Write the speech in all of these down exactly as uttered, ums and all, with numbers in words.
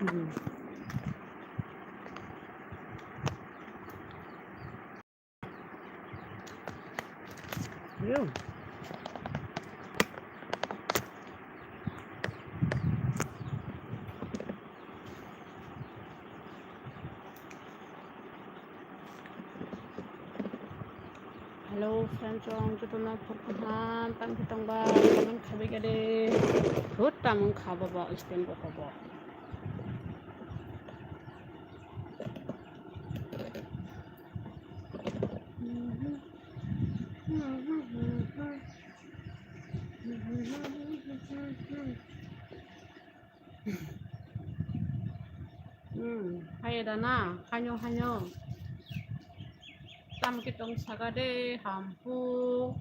Hmm. Yo. Hello friends, chwng jotono phone kaham tang khe tongba comment khabai kade. Thut tamung kha baba stand rok bo. Hmm, hayo da na, hayo, hayo. Tam khe tong saka de, hampu.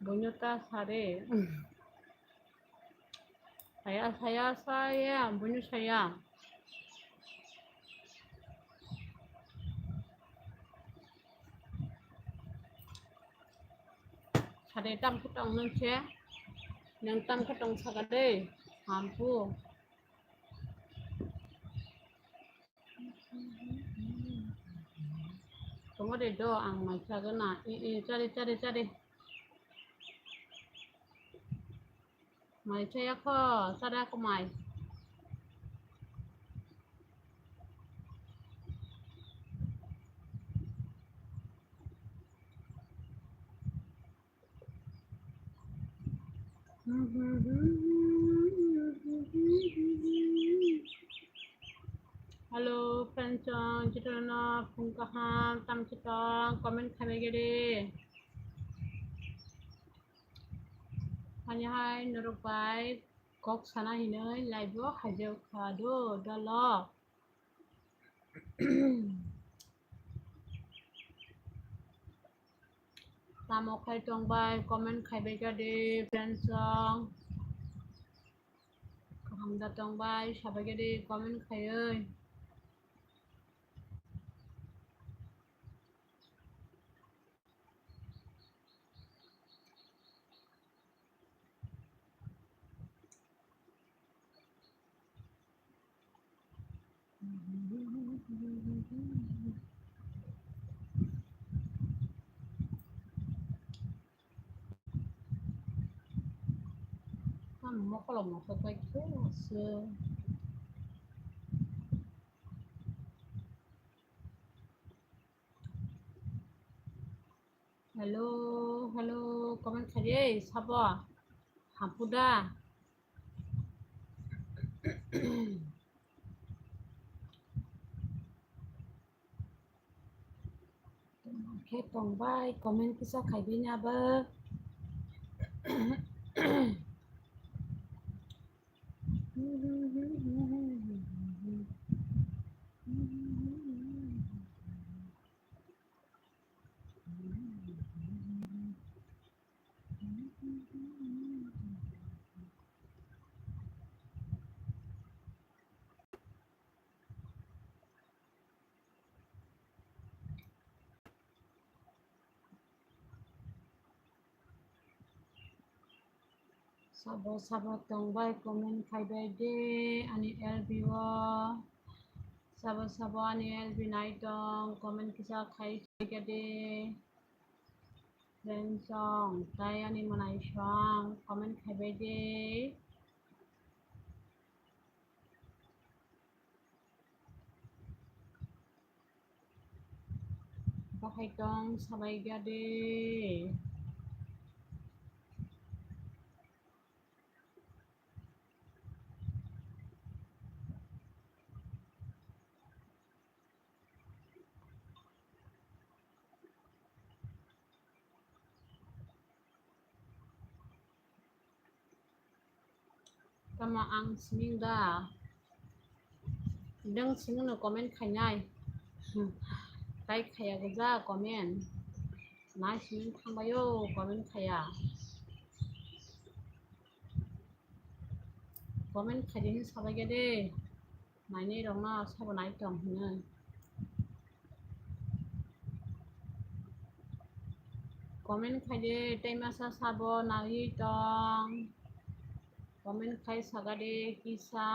Buino ta sare. Saya, saya, saya, buino saya. Sare tam kutong nang se, nang tam kutong saka de, hampu. Tongo de do, ang mai chagwi na. I, i, chari, chari, chari. Mai chaya kho, chara kho mai. Hello, friends, chwng jotono phone kaham tam khe tong comment khabai khe de. Hani hai norok bai kok sana hinoi live o haijak kha do dolo. Tamo khai tong bai, comment khai bai kha de, friends song. Kaham da tong bai, sabai kha de, comment khai oi. Tamo mokolo mokol pai khe se. Hello, hello, comment khaidi, sabo? Hapuda. Khe tongbai, comment kisa khaibini abo. Sabo sabo tongbai comment khaibai de ani L B o. Sabo sabo ani L B nai tong comment kisa khai khai de. Friend song tai ani manai song comment khaibai de. Bahai tong sabai gade. Tamo ang sining da. Nang sining no comment khainai. Hmm. Tai khaya gja comment. Nai sining thangbaio comment khaya. Comment khaidi hin sabai gade. Nainai rokno sabo nai tong hinwi. Comment khaide, tei masa sabo naiwi tong. Comment khai sagade kisa.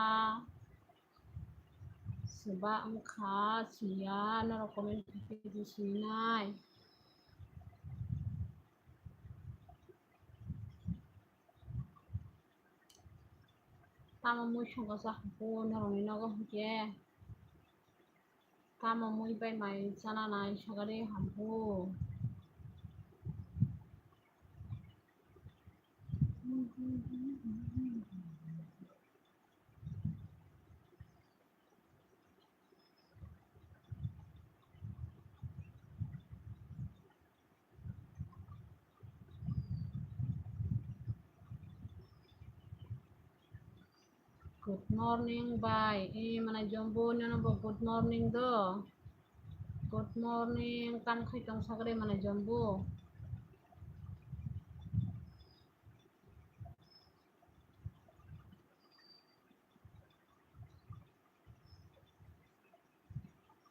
Seba wngkha siya, norok comment khai sinai. Tamo mui songo cha hamkhe norokni nogo hinkhe. Tamo mui bai mai chana nai sagade hamkhe. Good morning bai. Eh, mana jombo, nono bo good morning do. Good morning, kam khai tong sagre mana jombo.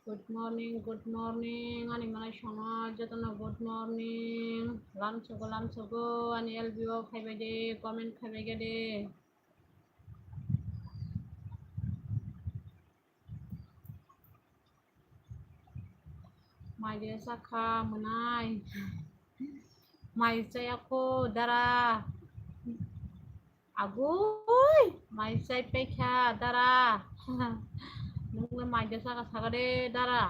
Good morning, good morning, ani manai songo jotono good morning. Lamsogo, lamsogo, ani L B O phaibai de, comment phaibai de. Mai de sakha mwnai. Mai chaya kho dara. Agui, mai chai paikha dara. Nwngle mai de saka saka de dara.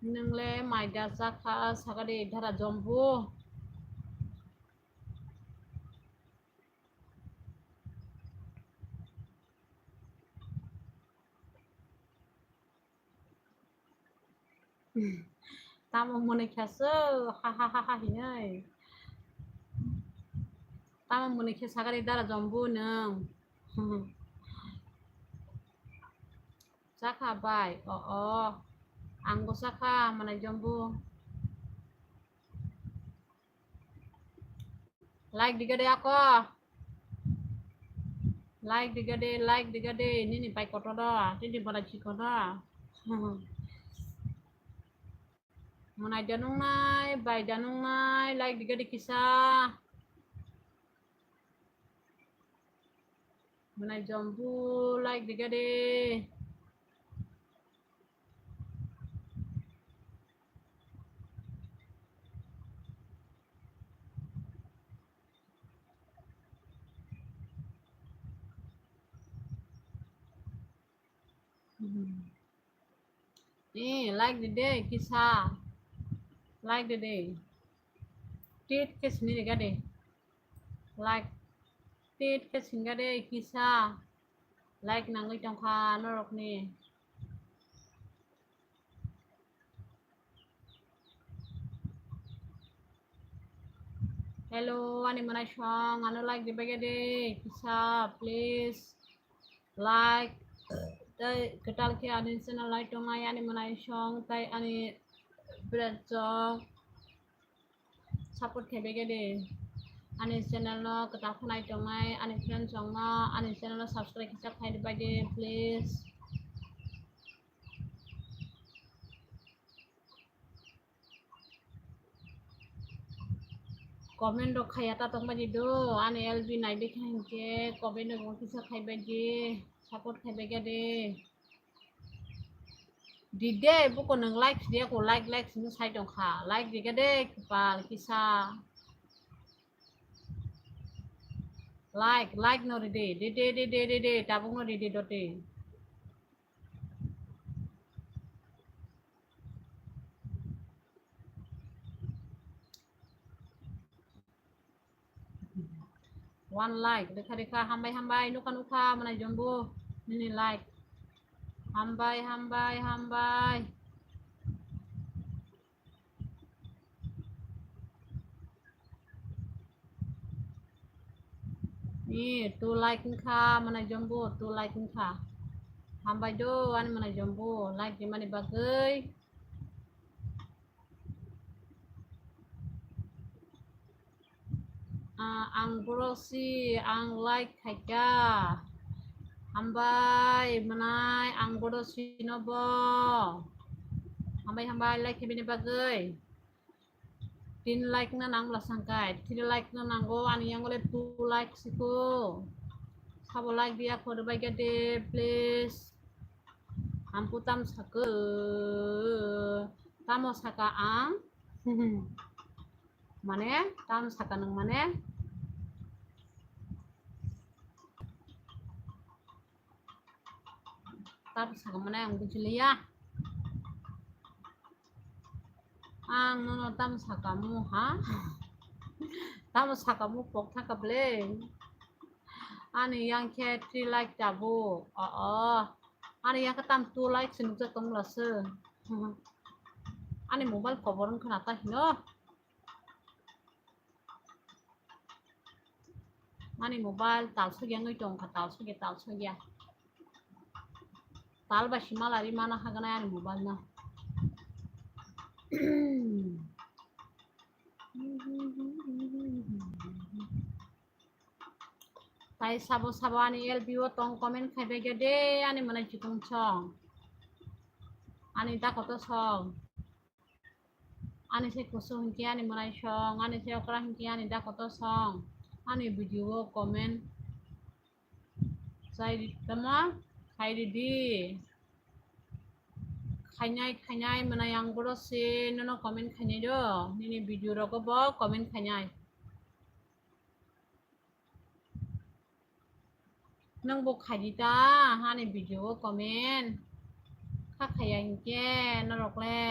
Nwngle mai de saka saka de dara jombo. Tamo mwnwi kha se, ha ha ha ha hinwi. Tamo mwnwi khe sagari dara jombo nwng. Chakha bai, o o. Angbo chakha, mwnai jombo. Like diga de ako. Like diga de, like diga de. Nini bai kotor do, nini bora chikon do. Mwnai da nungnai, bai da nungnai, like diga de kisa. Mwnai jombo, like diga de. Hmm. Eh, like di de, kisa. Like di de. Tit khe sini riga de. Like. Tit khe singa de, kisa. Like nangwi tongkha norokni. Hello, ani mwnai song, ano like di bagya de, kisa, please. Like, tei kwtal khe ani channel lai tongnai ani mwnai song, tei ani friend song. Support khe bagya de. Ani channel no kwtal khe nai tongnai, ani friend song no, ani channel no subscribe kisa khai di bagya de, please. Comment rok khaya ta tongbai di do, ani L B nai de kha hinkhe comment rok kisa khai bai di, support khai bai kha de. Di de, buko nwng like diya ko, like, like sini sai tong kha, like di kha de, kipal kisa. Like, like no ri de, de, de, tabuk no ri de do de. One like, rikha rikha, hambai hambai, nukha nukha, mwnai jombo, nini like. Hambai, hambai, hambai. Ni, two like wngkha, mwnai jombo, two like wngkha. Hambai do, ani mwnai jombo, like di mani bagwi. Ah, ang boro si, ang like khaikha. Hambai, mwnai, ang boro si no bo. Hambai hambai like khaibini bagwi. Tin like na nang bwla sangkai. Three like na nango, ani yang le two like siko. Sabo like diya khorbai gede, please. Ampu tam saka. Tamo saka ang. Mane, tam saka nang mane. Tam saka mane ang bujiliya. Ang nono tam saka mu ha? Tam saka mu pok thaka ble. Ani yang khe three like jabu. O, o. Ani yang khe tam two like se nukjak tong la se. Ani mobile kobor wngkha na ta hino. Ani mobile tal sogya wngwi tongkha, tal sogya, tal sogya. Tal ba simalari mana haganai ani mobile no. Tai sabo sabo ani L B o tong comment khaibai gede ani mwnai chikung song. Ani dakoto song. Ani se kusu hinkhe ani mwnai song, ani se okra hinkhe ani dakoto song. Ani video o comment chai tamo khai ridi. Khainai, khainai mwnai ang boro se nono comment khainai do. Nini video rogo bo comment khainai. Nwng bo khaidi ta, ani video o comment. Kha khaiya hinkhe norok le.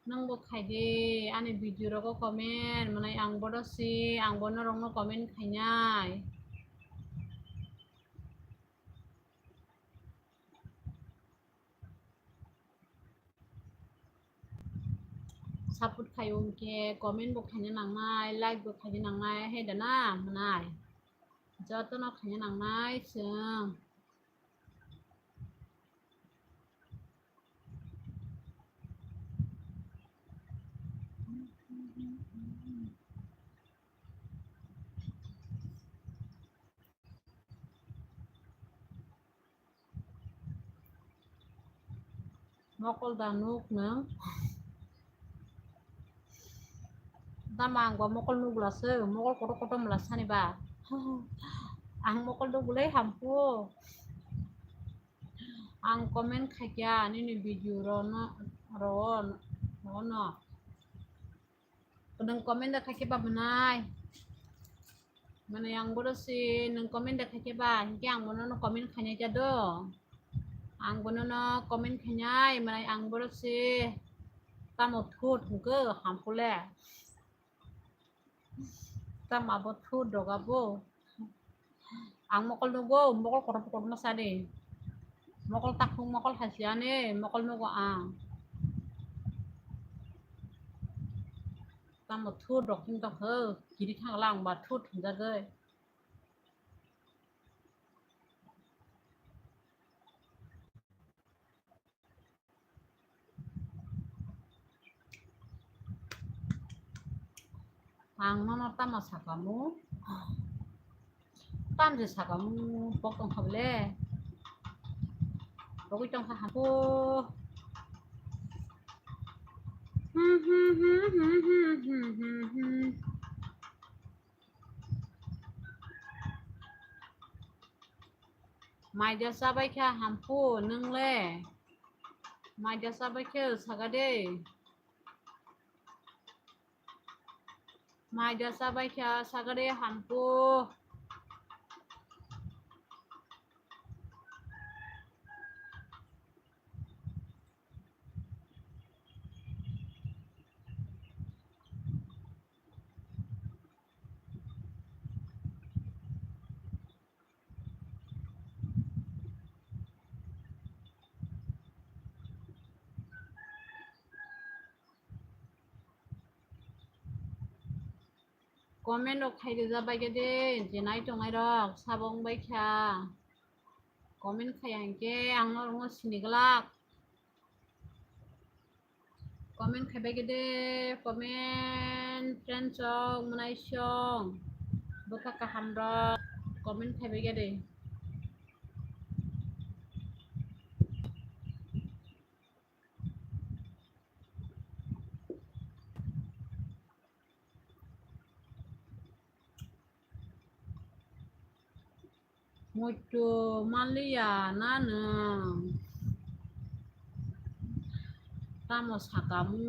Nwng bo khaidi, ani video rogo comment, mwnai ang bodo si, ang bo norokno comment khainai. Support khai wngkhe comment bo khaina nangnai, like bo khaina nangnai, hai da na mwnai? Jotono khaina nangnai chwng. Mokol da nuk nwng. Tamo ang ba mokol nuk bwla se, mokol kotor kotor bwla sani ba. Ang mokol nuk bwlai hampu. Ang comment khaikya nini video rono, ro, rono. Nwng comment da khaikhe ba mwnai. Mane ang bodo si nwng comment da khaikhe ba, hinkhe ang bono no comment khainai ja do. Ang bono no comment khainai, mane ang bodo si tamo thut hwnkhe hampule. Tamo abo thut doga bo. Ang mokol nugo, mokol kotor kotor ma sani. Mokol takhuk, mokol hasiani, mokol nugo ang. Tamo thut rok him tong khe, kiri thangla ang ba thut hwnjagwi. Ang nono tamo sakamu? Tamje sakamu, pok tongkha bole? Pogwi tongkha hako. Maida chabai kha hampu nwngle. Maida chabai khe saka de. Maida chabai kha saka de hampu. Comment rok khai rijak bai khe de, je nai tongnai rok sabo wng bai kha. Comment khai ya hinkhe ang norokno sini glak. Comment khai bai khe de, comment friends rok, mwnai song, bwkha kaham rok, comment khai bai khe de. Muitu manliya na nwng? Tamo sakamu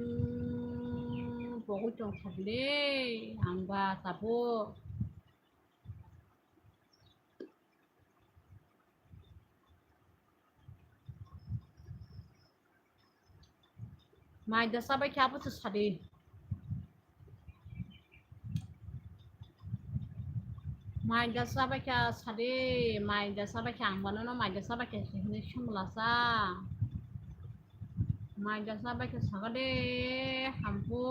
pogwi tongthok le, ang ba tabuk. Mai da chabai khe abo se sadi. Mai da chabai khe sadi, mai da chabai khe ang bono no mai da chabai khe hinwi sumla sa. Mai da chabai khe saga de, hampu.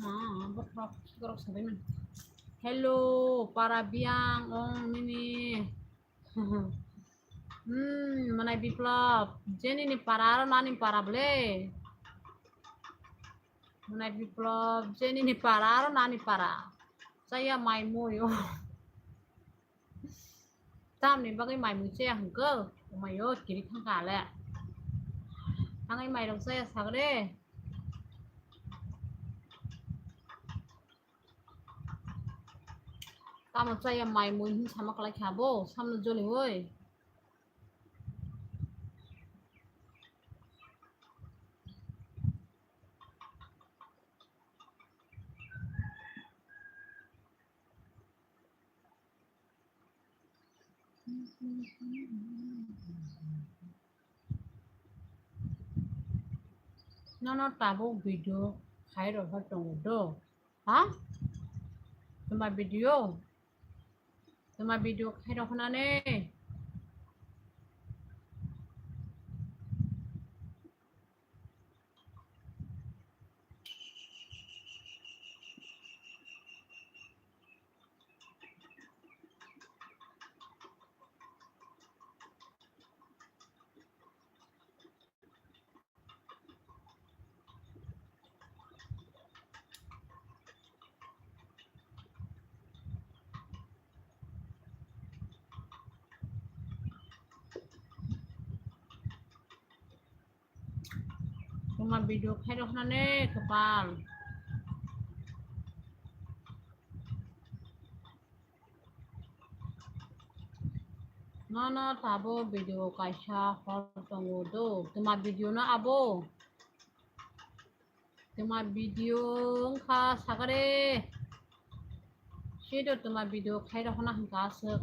Ma, bokhorok sikorok sabai man. Hello, para biyang ong nini. Hmm, mwnai Biplop, je nini para aro nani para bole? Mwnai Biplop, je nini para aro nani para? Chaya mai mui o. Tamni bagwi mai mui chaya hwnkhe? Omayo kiri thangkha le. Thangwi mairok chaya sagre. Tamo chaya mai mui hin sama kwlai kha bo, samno joliui. Nono tabuk video khai rwkha tongo do? Ha? Twma video? Twma video khai rwkha nani? Tuma video khairok nane kwpal. Nono tabo video kaisa hor tongo do. Tuma video no abo. Tuma video wngkha sakare. Sido tuma video khairok hona hwnkha aswk.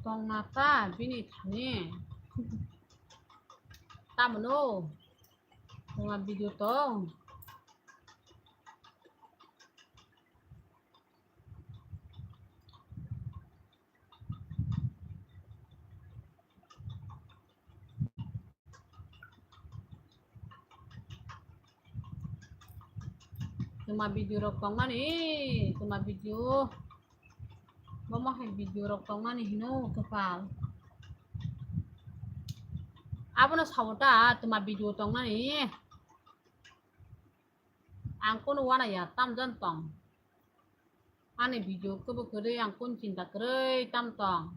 Tongna ta bini thani. Tamano. Tongna video tong. Tuma video rok tongmani, tuma video. Bomo hai video rok tongmani hino kwpal. Abono sabo ta tuma video tongmani. Ang kono wana ya, tamjan tong. Ani video kwbwi kwrwi ang kun chinta kwrwi tam tong.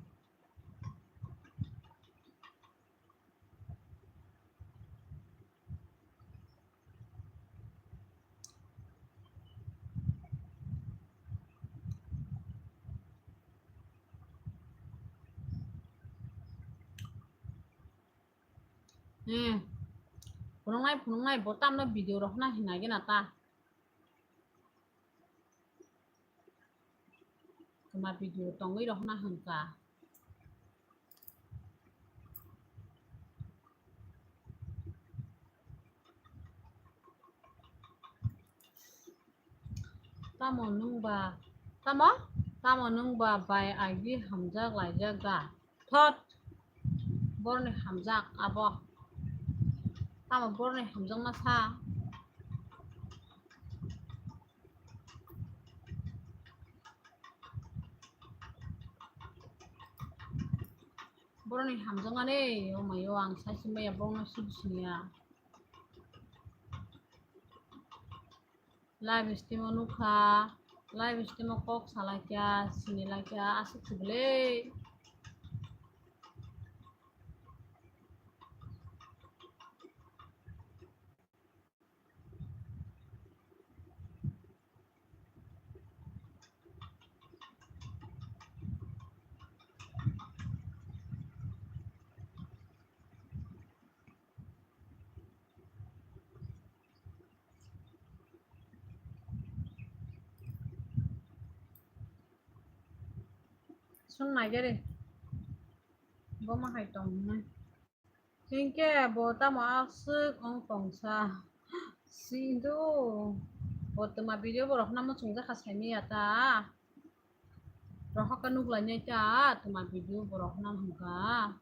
Hmm. Phunuknai, phunuknai, bo tamno video rok hwnna hinna gena ta. Tuma video tongwi rok hwnna hwnka. Tamo nwng ba, tamo? Tamo nwng ba bai I D hamjak laijak da? Thot. Boroni hamjak abo. Tamo boroni hamjakma sa. Boroni hamjakmani, o mayo, ang sai simi ya, borokno sibi sini ya. Live stream o nukha, live stream o kok salaikha, sinilaikha, aswk sibole. Sung naigari. Bo ma hai tong nai. Hinkhe bo tamo aswk wng tongsa. Sindu. Bo twma video borok hwnna muchungjak kha saimanya ta. Rohaka nuklainai ta twma video borok hwnna hwnkha.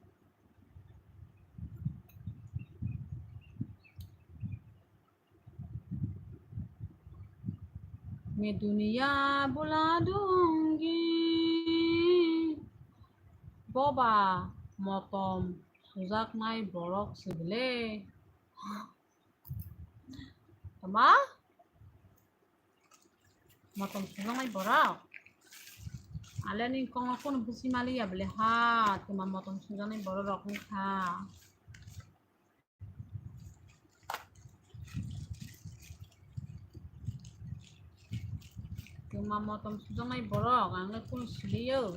Ye duniya bula dungi. Boba motom sujaknai borok sibole. Tama? Motom sujaknai borok? Ale ni kongo kono buji maliya bole ha, tuma motom sujaknai borok rok wngkha. Tuma motom sujaknai borok, ang le kunu siliyo.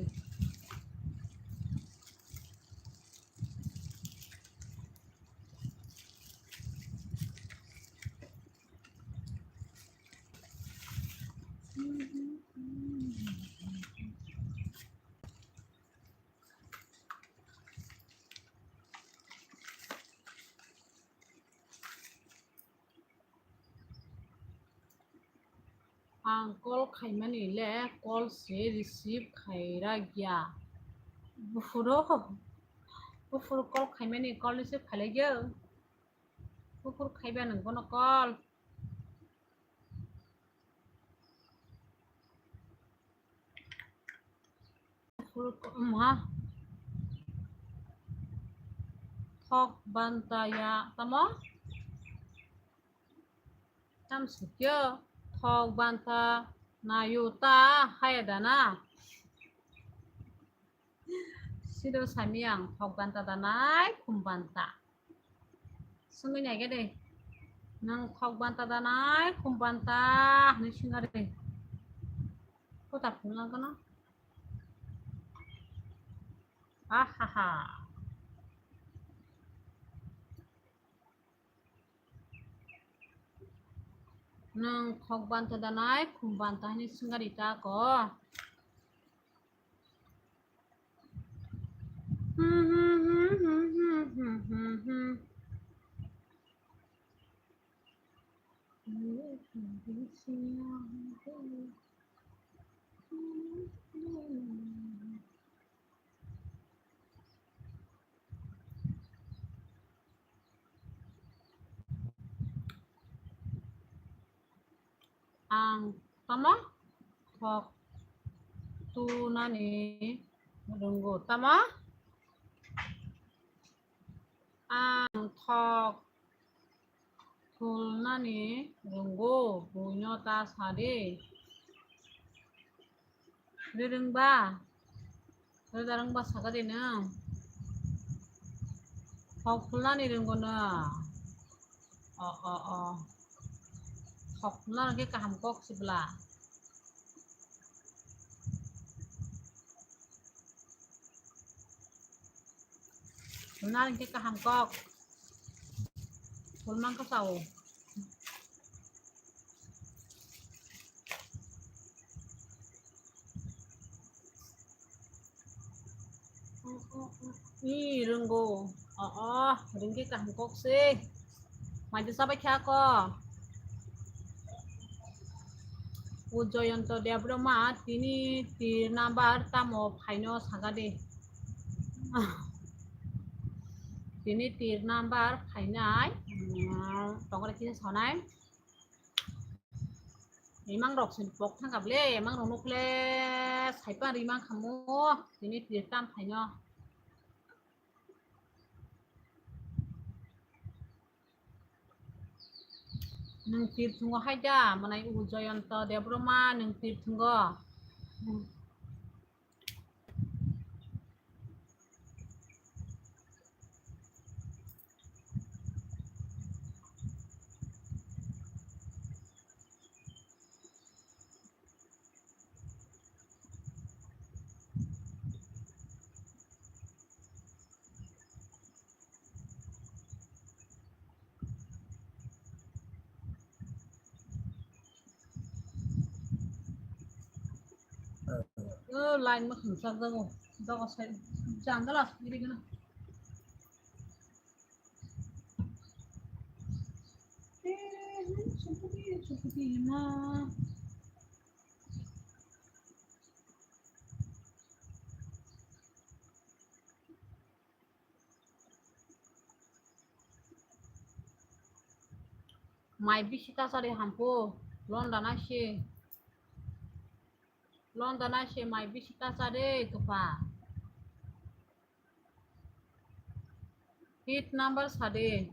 Ang call khaimani le call se receive khaira gya. Buphuru, buphuru call khaimani call receive khailai gya. Buphuru khaiba nang bono call. Thok banta ya tamo? Tam sukyo thok banta nayu ta haya dana. Sido sami ang thok banta danai khum banta. Sungwi naikhe de. Nang thok banta danai khum banta hwnwi swngkha de. Kota phunlang kono. Ahaha. Nang thok banta danai khum banta hwnwi swngkha de ta ko. Ang tamo thok tunani rwngo, tamo? Ang thok tulnani rwngo, buino ta sadi. Rwrwngba? Rwda rwngba sakadi nwng? Thok tulnani rwngo no? O, o, o. Thok tulna rwngkhe kaham kok sibla. Tulna rwngkhe kaham kok. Tulmang kosao. Ni rwngo. O, o, rwngkhe kaham kok se. Maida sabai kha ko. O Joyonto Debbarma tini tir number tamo phaino saka de. Tini tir number phainai, mm, tongre kisa sonai. Imang rok sin pok thangkha ble, imang rok nukle saipan rimang khamu, tini tir tam phaino. Nwng tir thungo hai da, mwnai u Joyonto Debbarma, nwng tir thungo. O line ma khungchak jago. Dogo sai jandala sugri gana. Eh, sugri, sugri ma. Mai bisi ta chari hampu, londa nai se, londa nai se mai bisi ta chari kwpha. Hit number sadi.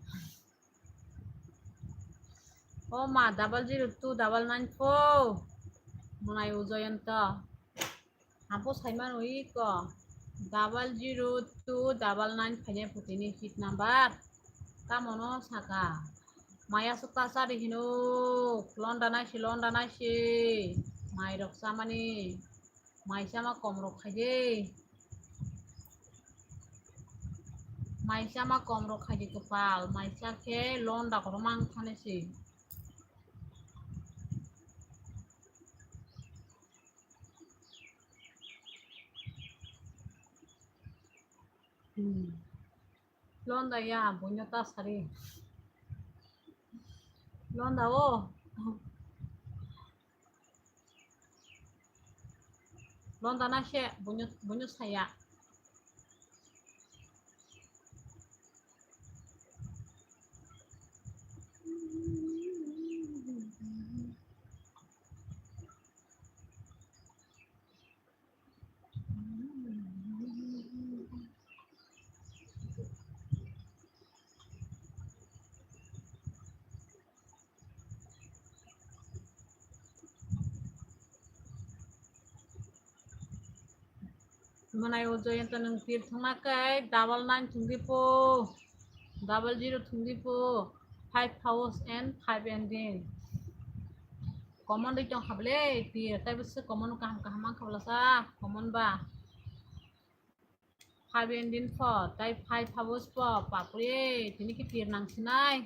O ma double zero two double nine four. Mwnai u Joyonto. Hampu saiman ui ko. Double zero two double nine phainai putini hit number. Tamono saka. Maya sukta sadi hino. Londa nai se, londa nai se. Mai rok chamani. Mai chama kom rok khai de. Mai chama kom rok khai de kwpal. Mai cha khe londa kotor mang thani se. Hmm. Londa ya, buino ta sari. Londa o. Londa na se, buino, buino saya. Mwnai o Joyonto nwng tir thwngna khe double nine thwngdi po, double zero thwngdi po, five house and five ending. Common dei tong kha bwle tir, tei bwswk common kaham kaham mang kha bwlasa, common ba. Five ending po, tei five house po, papri, tini khe tir nang sinai.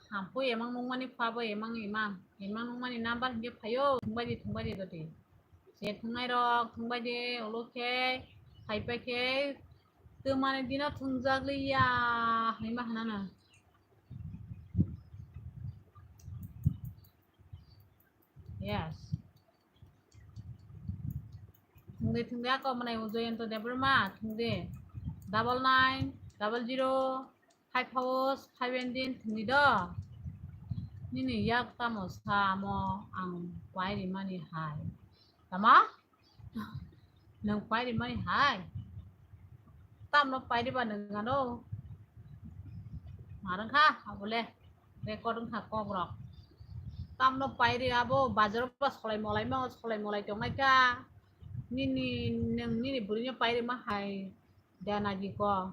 Hampu emang nungmani phabo emang emang, emang nungmani number hingke phayo, thungbai di, thungbai di doti. Se thungnai rok, thungbai di, ulo khe, phaipai khe, twmani dino thungjak liya, hinma hinana. Yes. Thungde thungde ako mwnai o Joyonto Debbarma thungde double nine double zero five house five ending thungdi do. Nini yak tamo samo ang pai rimani hai. Tama? Nwng pai rimani hai. Tamno pai riba nwng ano? Marwng kha abole. Record wng kha kok rok. Tamno pai ri abo bazar ba solai molai ma, solai molai tongnai kha. Nini, nwng nini bwrwino pai rima hai. Dana di ko.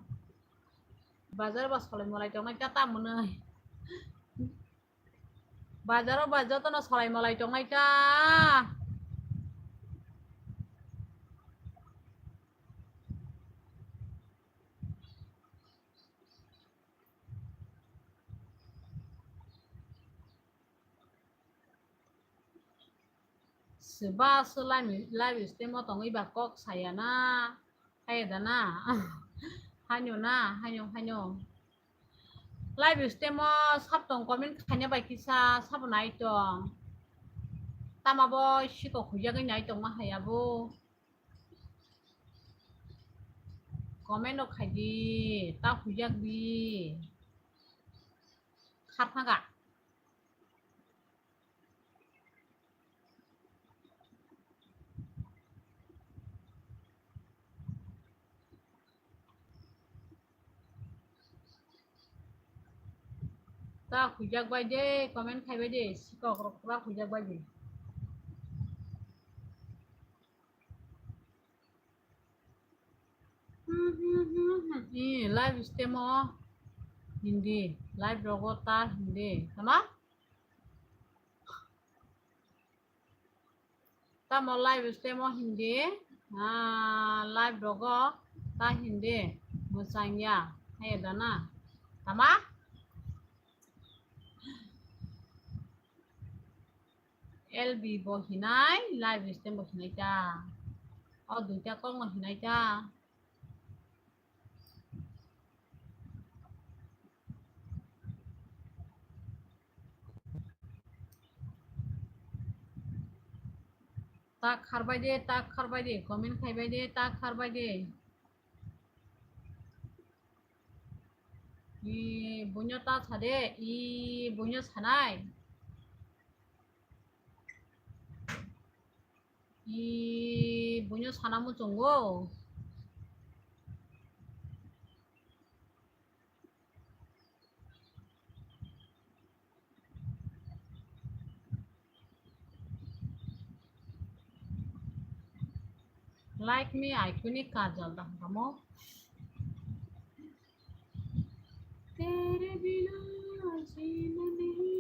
Bazar ba solai molai tongnai kha tamoni. Bazaro ba jotono solai molai tongnai ta. Swba swlai live stream o tongwi ba kok saya na. Hai da na. Hanyo na, hanyo, hanyo. Live stream o sab tong comment khaina bai kisa sabo nai tong. Tama bo sikok huijagwi nai tongma hai abo. Comment rok khai di, ta huijak di. Kharthaga. Ta huijak bai de, comment khai bai de, sikok rok pura huijak bai de. Hmm, hmm, hmm, hmm. Eh, live stream o hindi, live rogo ta hindi, tama? Tamo live stream o hindi, ah, live rogo ta hindi, mwchangya, hai dana, tama? L B bo hinai, live stream bo hinai ta. O duita kok no hinai ta. Ta kharbai de, ta kharbai de, comment khaibai de, ta kharbai de. I buino ta sade, i buino sanai. I buino sana muchungo. Like me, iconic kajal da hamo. तेरे बिना जीना नहीं,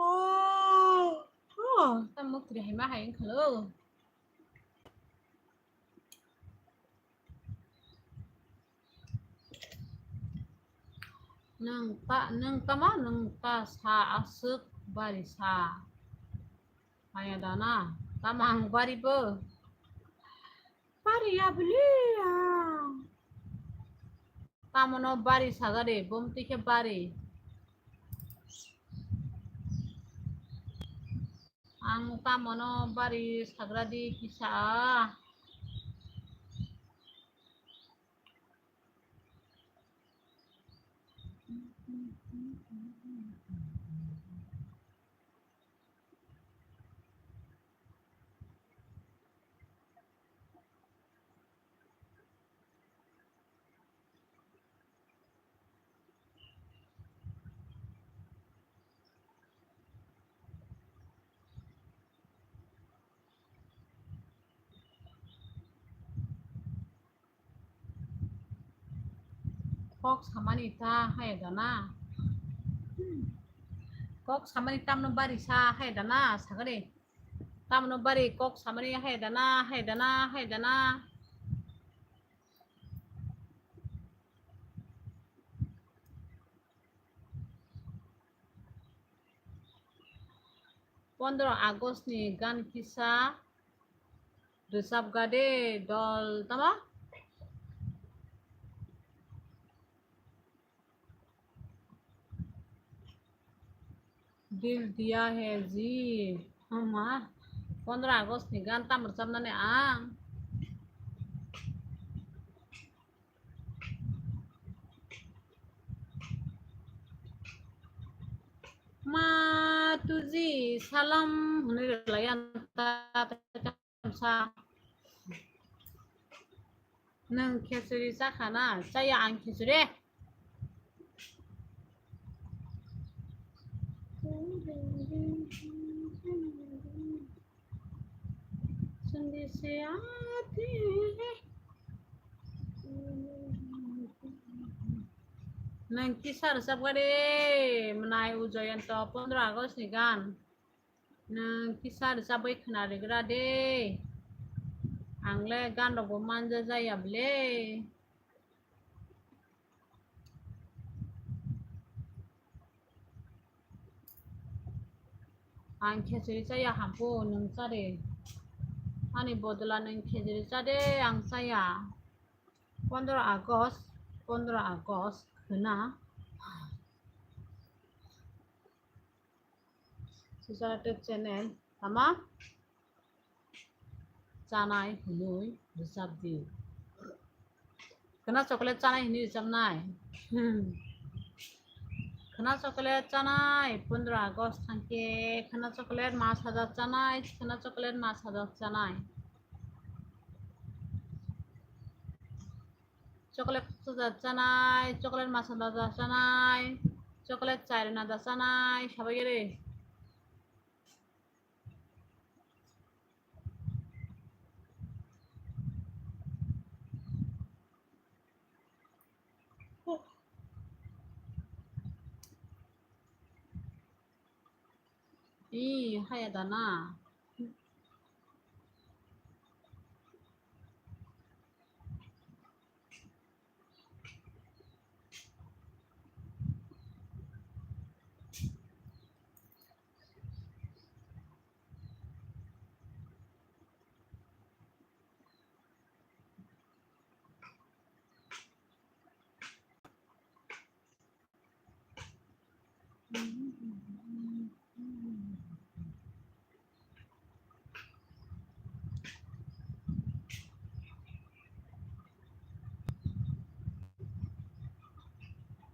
Oh, oh, ta mukri hai ma hai khalo. Nang ta, nang tama, nang ta sa aswk bari sa. Haya dana, tama ang bari bo. Bari ya bili ya. Tamono bari sagade, bom tike bari. Ang tamono bari sagradi kisa. Kok samani ta hai dana. Kok samani tamno bari sa hai dana sagade. Tamno bari kok samani hai dana, hai dana, hai dana. Pondro August ni gan kisa rwchapgade dol tama? Dil diya hai ji. Ama, pondro August ni gan tam rwchapnani ang. Ma tuji salam hwnwi rwlai ang ta, ta, ta, ta, sa. Nwng khechuri chakha na? Chaya ang khechuri. Nwng kisa rwchapgade mwnai o Joyonto pondro August ni gan. Nwng kisa rwchapwi khwnarigra de. Ang le gan rokbo manja jaya bwle. Ang khechuri chaya hampu nwng chare. Ani bodol a nwng khejri cha de, ang chaya. Pondro August, pondro August khwna. Sisa YouTube channel tamo chanai hinwi rwchap di. Khwna chocolate chanai hinwi rwchapnai. Hmm. Khwna chocolate chanai, pondro August thangkhe khwna chocolate ma sajak chanai, khwna chocolate ma sajak chanai. Chocolate sajak chanai, chocolate ma sajak chanai, chocolate chairna da chanai, sabai gere. Ih, haya da na.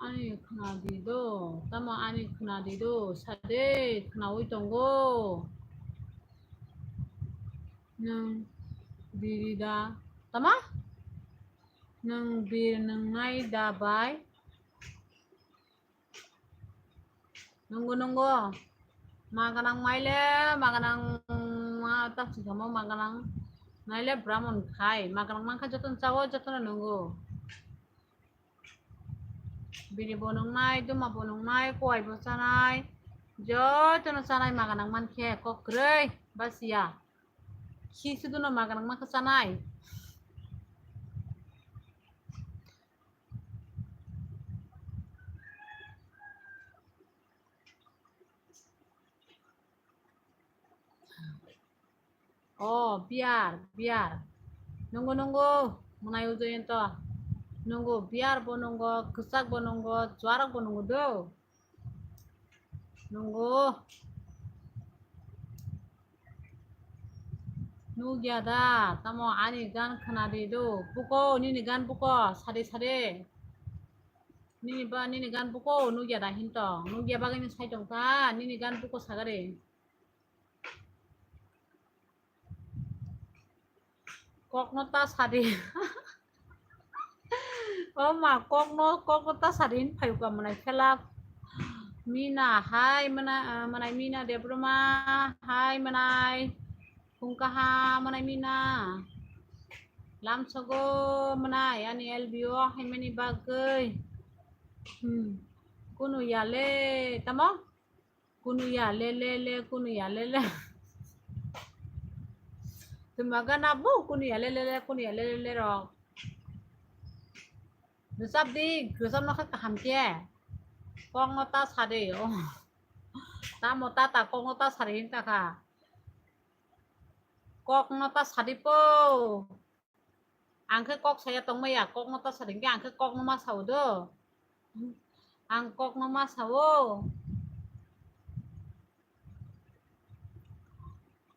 Ani khwnadi do, tamo ani khwnadi do, sade khwnawi tongo. Nwng biri da, tamo? Nwng bir nwngnai da bai? Nungo, nungo. Maganang maile, maganang ma tak sikamo maganang maile Brahmon khai. Maganang mankha jotono chawo, jotono nungo. Biri bo nungnai, duma bo nungnai, kowai bo chanai. Jotono chanai maganang mankhe kok kwrwi basiya. Khi suduno maganang mankha chanai. Oh, biyar, biyar. Nungo, nungo, mwnai Ujoyonto. Nungo, biyar bo nungo, kwchak bo nungo, chuarok bo nungo do. Nungo. Nugya da, tamo ani gan khwnadi do. Buko, nini gan buko, sade, sade. Nini ba, nini gan buko, nugya da hinto. Nugya bagwi ni sai tong ta, nini gan buko sagari. Kokno ta sadi. O ma, kokno, kokno ta sadi hin phayu ka mwnai Phelap. Mina hai mwnai, ah, mwnai Mina Debroma hai mwnai. Phung kaham mwnai Mina. Lamsogo mwnai ani L B O hai mani bagwi. Hmm. Kunu yale tamo? Kunu ya le le le, kunu ya le le. Tuma gana bo kunu ya le le le, kunu ya le le le rok. Rwchap di, rwchapno khe kaham khe. Kokno ta sadi, oh. Tamo ta ta kokno ta sadi hin ta kha. Kokno ta sadi po. Ang khe kok saya tongmaya, kokno ta sadi hwnkhe ang khe kokno ma sao do. Ang kokno ma sao.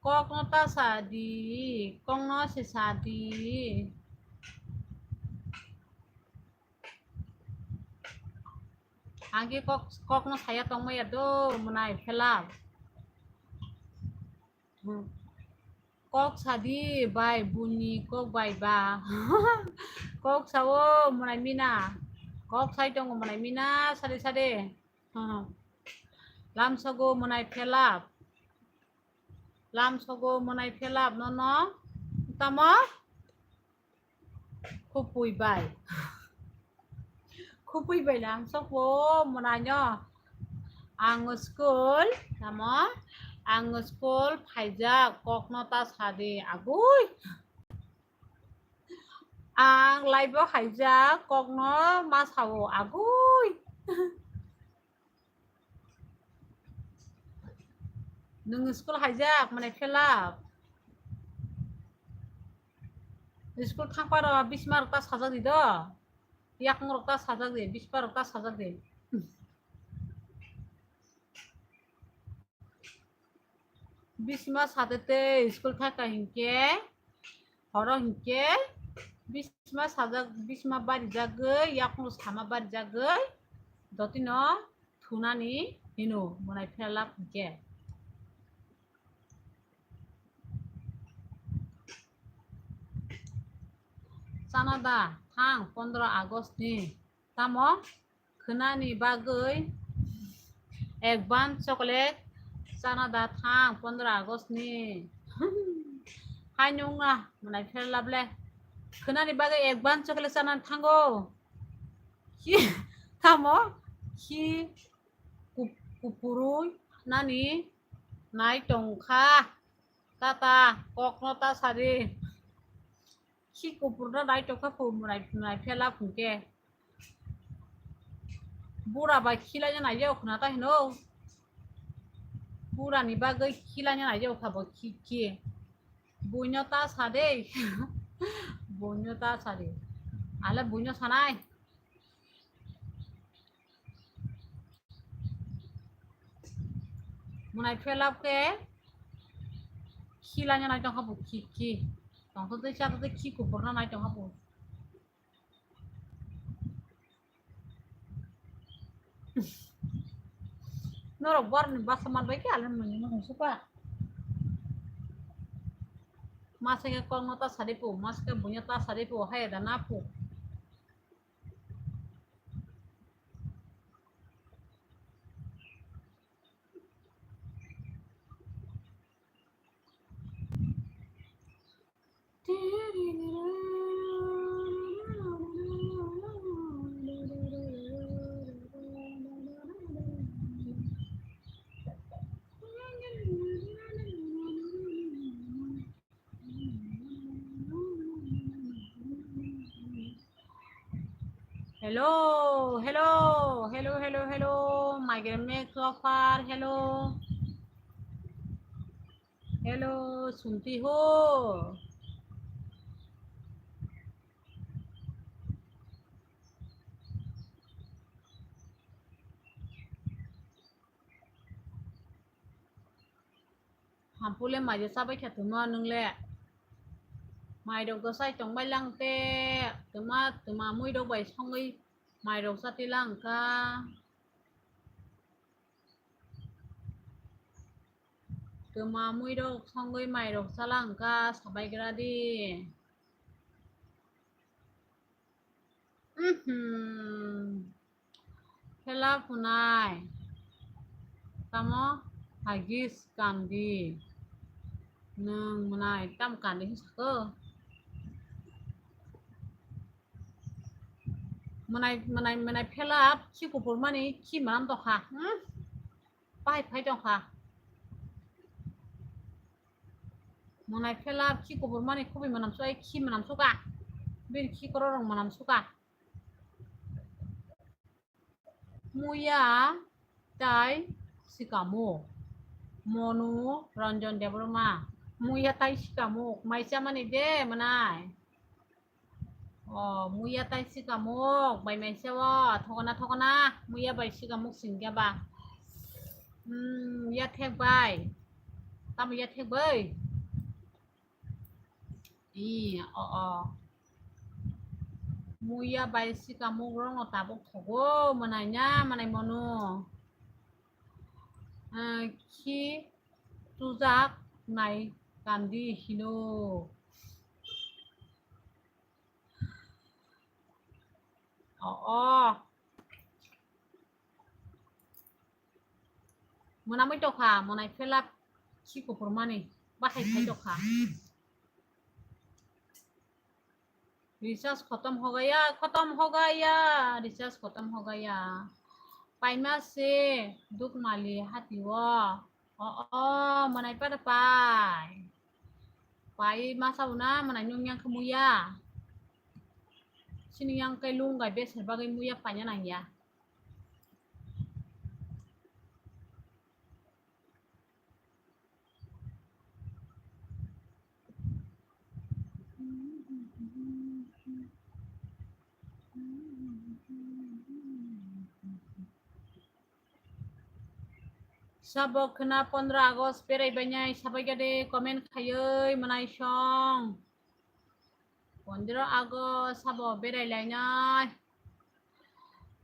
Kokno ta sadi, kokno se sadi. Ang khe kok, kokno saya tongmaya do, mwnai Phelap. Hmm. Kok sadi bai buni kok bai ba. Kok sao mwnai Mina. Kok sai tongo mwnai Mina sade sade. Hmm. Lamsogo mwnai Phelap. Lamsogo mwnai Phelap nono. Tamo? Khupui bai. Khupui bai lamsokbo mwnaino. Ang school, tamo? Ang school phaijak, kokno ta sadi, agui. Ang live o haijak, kokno ma sao, agui. Nwng school haijak, mwnai Phelap. School thangpa rok bisma rok ta sajak di do. Yakung rok ta sajak di, bisma rok ta sajak di. Bisma satete school thaka hinkhe, horo hinkhe, bisma sajak, bisma barijagwi, yakung sama barijagwi, dotino thunani hino, mwnai pherlap hinkhe. Chana da thang pondro August ni, tamo khwnani bagwi advance chocolate chana da thang pondro August ni. Hai nungna mwnai pherlap le khwnani bagwi advance chocolate chana thango. Ki tamo ki kup-, kupurui nani nai tongkha. Tata kokno ta sadi. Khi kupurno nai tongkha phu mwnai, mwnai pherlap hinkhe. Bura bai khilaina nai jao khna ta hino. Bura ni bagwi khilaina nai jao kha bo khi khi. Buino ta sadi. Buino ta sadi. Ale buino sanai. Mwnai pherlap khe khilaina nai tongkha bo khi khi. Tongtho tei chatho tei khi kupurno nai tongkha bo. Norok borokni basa manbai khe ale mwnai mwnai suka. Masa khe kokno ta sadi po, masa khe buino ta sadi po, hai da na po. Hello, hello, hello, hello, hello, migrant make offer, hello. Hello, Sunti ho. Hampule mai je chabai kha twma nwng le. Mai rok do chai tong bai lang te twma twma mui rok bai songwi mai rok chati lang kha. Twma mui rok songwi mai rok chala wngkha sabai gra di. Mhm. Khela phunai. Tamo hagis kandi. Nwng mwnai tam kandi hinwi sako. Mwnai, mwnai, mwnai phelap khi kupur mani khi mwnam tokha. Hmm? Pai phai tokha. Mwnai phelap khi kupur mani khubui mwnam suka, khi mwnam suka. Bini khi kororok mwnam suka. Muya tai sikamuk. Monu Ranjan Debbarma. Muya tai sikamuk. Mai chamani de mwnai. O, muya tai sikamuk. Bai mai se o. Thokna, thokna. Muya bai sikamuk singya ba. Hmm, ya thek bai. Tamo ya thek bai. I, o, o. Muya bai sikamuk rokno tabuk thogo, mwnai na, mwnai monu. Ah, khi tujak nai kandi hino. O, o. Mwnamwi tokha, mwnai phelap khi kupur mani bahai khai tokha. Recharge khotom ho gaya, khotom ho gaya, recharge khotom ho gaya. Paima se dukmali hati o. O, o, mwnai pada pai. Pai masa una mwnai nung yang khe muya. Sini yang kai lung gai beser bagwi muya paina nang ya. Sabo khna pondro August berai bainai sabai gade comment khayoi mwnai song. Pondro August sabo berai lainai.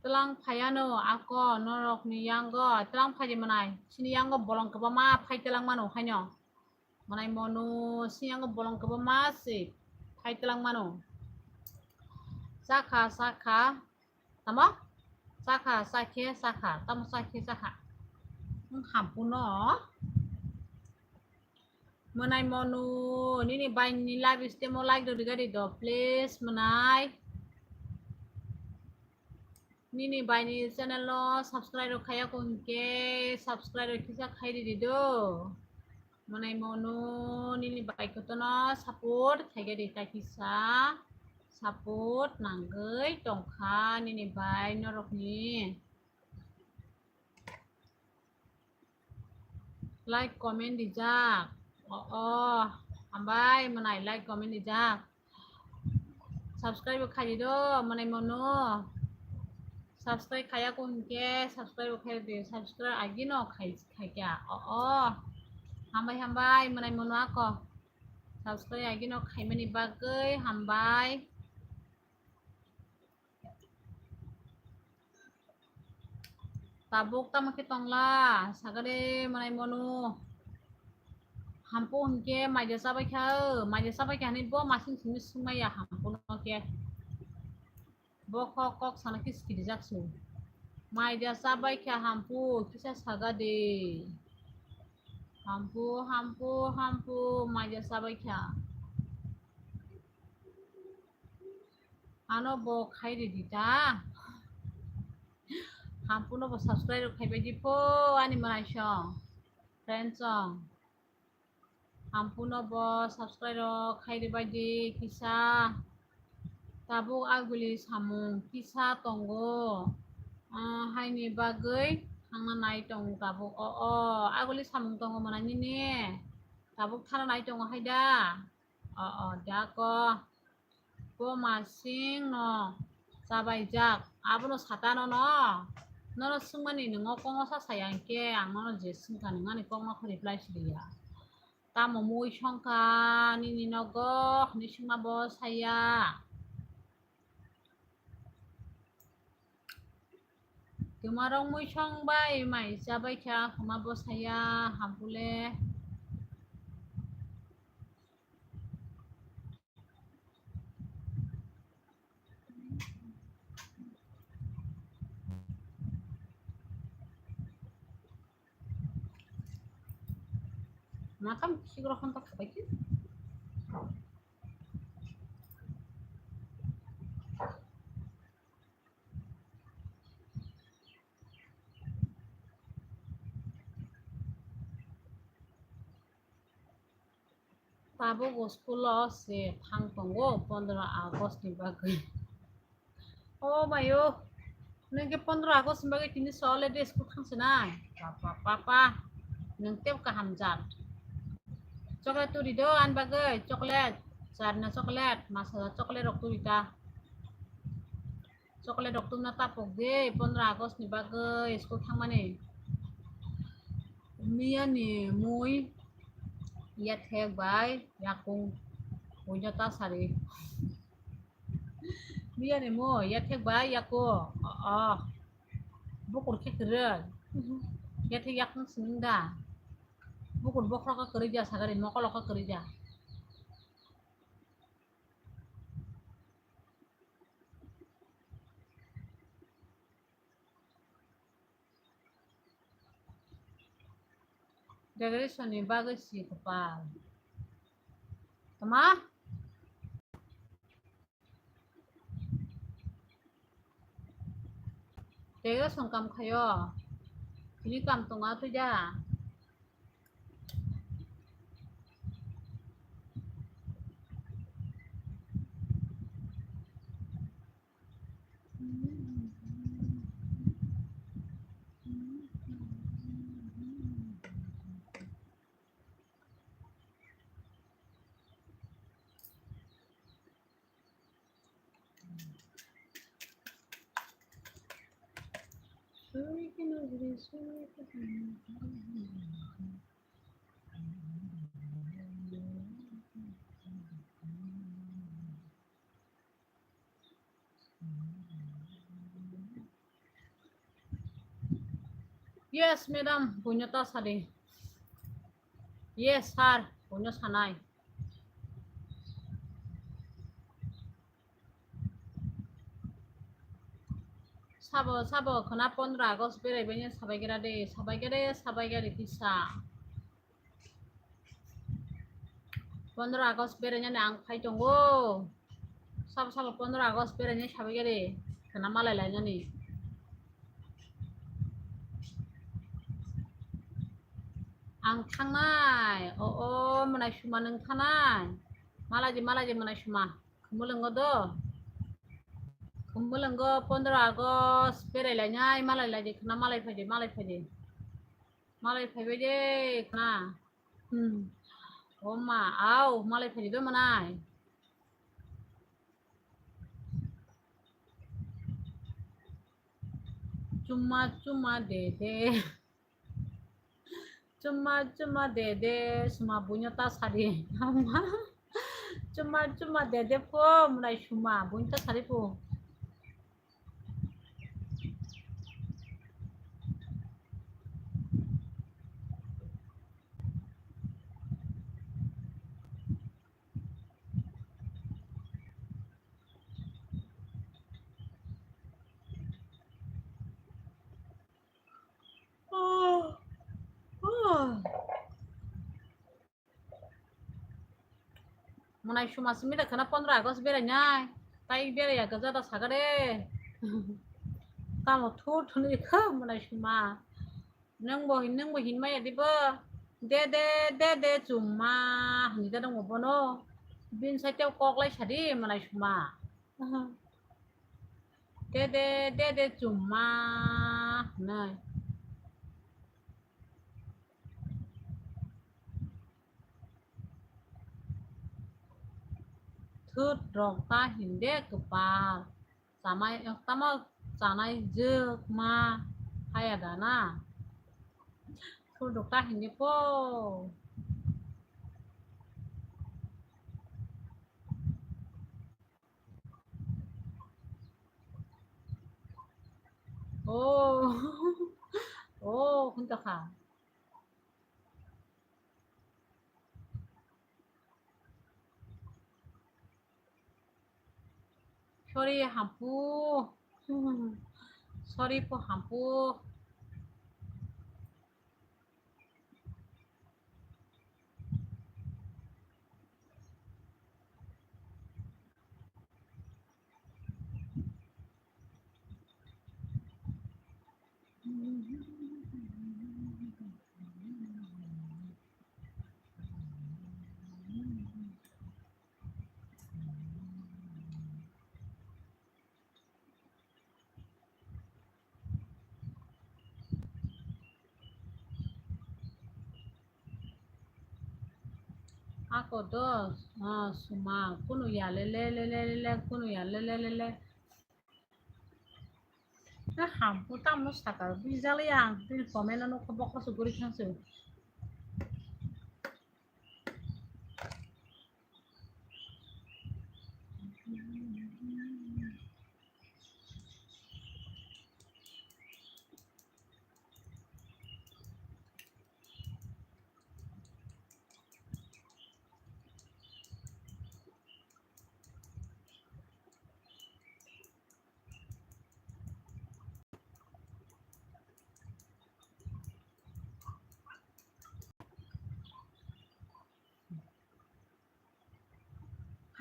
Tlang phayano ako norokni yango tlang phaidi mwnai. Sini yango bolong kwbangma phai tlang mano haino. Mwnai monu sini yango bolong kwbangma se phai tlang mano. Sakha sakha. Tamo? Sakha, sakhe, sakha. Tamo sakhe, sakha. Wng hampuno. Mwnai monu, nini bai ni live stream o like rw rwgadi do, please, mwnai. Nini bai ni channel no subscribe rw khaya ko hinkhe, subscribe rw kisa khai ridi do. Mwnai monu nini bai kotono support khaigadi ta kisa support nangwi tongkha nini bai norokni. Like comment dijak. O, o, hambai mwnai like comment dijak. Subscribe khai di do, mwnai monu. Subscribe khaya ko hinkhe, subscribe khai di, subscribe agino khai, khaikya. O, o. Hambai, hambai, mwnai monu ako. Subscribe agino khaimani bagwi hambai. Tabuk tamo khe tongla, sagade mwnai monu. Hampu hinkhe maija chabai kha, maija chabai kha hinwi bo masing simi swngmaya hampu no khe. Bo kok kok sana khe sikirijak su. Maija chabai kha hampu kisa sagade. Hampu, hampu, hampu, maija chabai kha. Ano bo khai ridi ta. Hampuno bo subscribe rok khaibai di pho ani mwnai song. Friends song. Hampuno bo subscribe rok khai ribai di kisa. Tabuk aguli samung kisa tongo. Ah, haini bagwi thangna nai tongo tabuk. O, o, aguli samung tongo mwnai nini. Tabuk thana nai tongo hai da. O, o, jako. Bo masing no chabaijak. Abono satano no. Nono swngmani nwngo kongo sa saya hinkhe ang nono je swngkha nwngo ani kokno reply siliya. Tamo mui songkha nini nogo hinwi swngma bo saya. Twmarok mui song bai mai chabai kha, khama bo saya, hampule. Matam kichik rok hwn ta khabai khe. Tabuk school o se thang tongo pondro August ni bagwi. O mayo, nwng khe pondro August ni bagwi tini sole de school thang sinai. Papa, papa, nwng tei kaham jat. Chocolate turi do ani bagwi, chocolate, charna chocolate, masa chocolate rok turi ta. Chocolate rok tubna tapok de, pondro August ni bagwi school thangmani. Miya ni mui yathek bai yakung puino ta sari. Miya ni mui yathek bai yakung. Oh, oh. Bukur khe kwrwi. Yathek yakung sini da. Bukur bokhorok khe kwrwi da sagari, mokol khe kwrwi da. Decoration ni bagwi si kwpal. Tama? Decoration kam khayo. Tini kam tonga twi da. Yes, madam, buino ta sadi. Yes, sir, buino sanai. Sabo, sabo, khna pondro August berai baino sabai gra de, sabai gra de, sabai gra de kisa. Pondro August berainani ang phai tongo. Sabo sabo pondro August berainai sabai gari khna malai lainani. Ang thangnai. O, o, mwnai suma nwng thanai. Malai di, malai di mwnai suma. Khumulwngo do. Khumulwngo pondro August berai lainai, malai lai di khna malai phai di, malai phai di. Malai phaibai de khna. Hmm. O ma, au, malai phaibai manai. Chuma, chuma, de, de. Chuma, chuma, de, de. Suma buino ta sadi. Chuma, chuma, de, de, po, mwnai suma, buino ta sadi po. Oh. Oh. Mwnai suma simi da khna pondro August berai nai. Tai berai ya gaja da sagare. Tamo thu thuni kha mwnai suma. Nang bo hin, nang bo hin maya di bo. De, de, de, de, chuma. Hani da dong bono. Bin sai teo kok lai sadi mwnai suma. De, de, de, de, chuma. Nai. Thut rok ta hinde kwpal. Chamai, tamo chanai jwk ma haya da na. Thut rok ta hinde po. Oh. Oh, hunta kha. Sorry, hampu. Sorry po, hampu. Ako do, ah, suma, kunu ya le le le le le le, kunu ya le le le le. Na hampu tamno saka, bijali ang, bil comment no ko bokro su guri thang su.